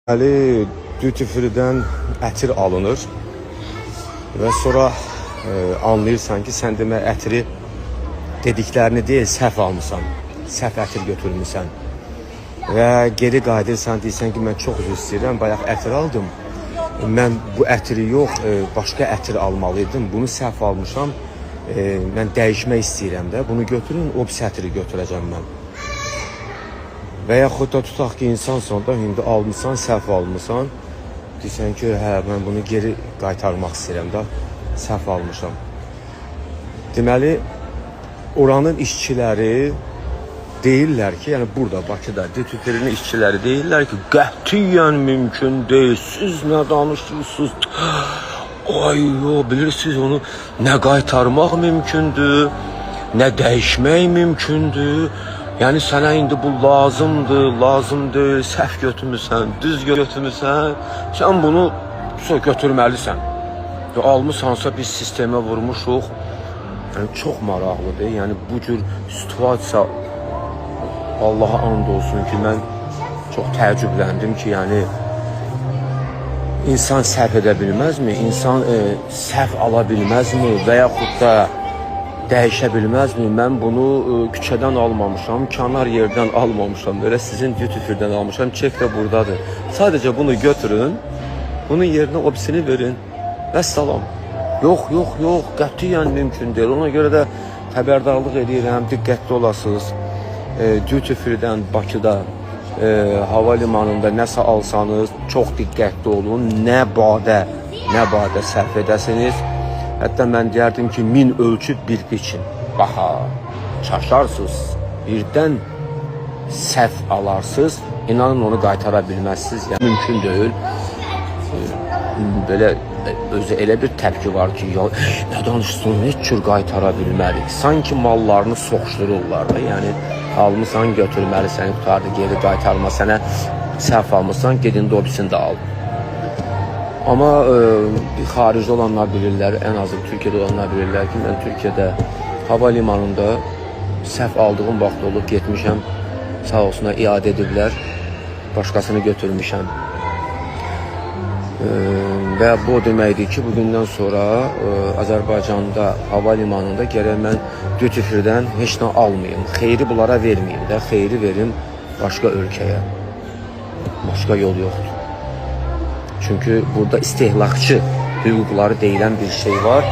Deməli, duty free-dən ətir alınır və sonra anlayırsan ki, sən demək ətri dediklərini deyil, səhv almısan. Səhv ətir götürmüsən. Və geri qayıdırsan, deyirsən ki, mən çox üzr istəyirəm, bayaq ətir aldım. Mən bu ətri yox, başqa ətir almalıydım. Bunu səhv almışam. Mən dəyişmək istəyirəm də. Bunu götürün, o pis ətri götürəcəm mən. Və yaxud da tutaq ki, insansan da, indi almısan, səhv almısan. Deyirsən ki, hə, mən bunu geri qaytarmaq istəyirəm də, səhv almışam. Deməli, oranın işçiləri deyirlər ki, yəni burada Bakıda duty free-nin işçiləri deyirlər ki, qətiyyən mümkün deyil. Siz nə danışırsınız? Ay yo, bilirsiniz onu nə qaytarmaq mümkündür, nə dəyişmək mümkündür. Yəni sənə indi bu lazımdır, lazım deyil, səhv götürmüsən, düz götürmüsən, sən bunu götürməlisən. Ya almısansa biz sistemə vurmuşuq. Yəni çox maraqlıdır. Yəni bu cür situasiya Allaha and olsun ki, mən çox təəccübləndim ki, yəni insan səhv edə bilməzmi? İnsan səhv ala bilməzmi? Və yaxud da dəyişə bilməzmi? Mən bunu küçədən almamışam, kənar yerdən almamışam. Belə sizin duty free-dən almışam. Çek də burdadır. Sadəcə bunu götürün, bunun yerinə o birisini verin. Vəssalam. Yox, yox, yox, qətiyyən mümkün deyil. Ona görə də xəbərdarlıq edirəm, diqqətli olasınız. Duty free-dən Bakıda hava limanında nəsə alsanız çox diqqətli olun. Nə badə sərf edəsiniz. Hətta mən deyərdim ki, 1000 ölçüb bir biçin. Baha, çaşarsınız. Birdən səhv alarsınız. İnanın onu qaytara bilməzsiniz. Yəni mümkün deyil. Belə özü elə bir təpki var ki, ya nə danışırsın, heç cür qaytara bilmərik. Sanki mallarını soxuşdururlar da. Yəni almısan, götürməlisən, qurtardı, geri qaytarma sənə səhv almısan, gedin də o birisini də al. Amma xaricdə olanlar bilirlər, ən azı Türkiyədə olanlar bilirlər ki, mən Türkiyədə hava limanında səhv aldığım vaxt olub, getmişəm, sağ olsunlar iadə ediblər, başqasını götürmüşəm. Və bu o deməkdir ki, bugündən sonra Azərbaycanda hava limanında gərək mən duty free-dən heç nə almayım. Xeyri bunlara verməyim də, xeyri verim başqa ölkəyə. Başqa yol yoxdur. Çünki burada istehlakçı hüquqları deyilən bir şey var.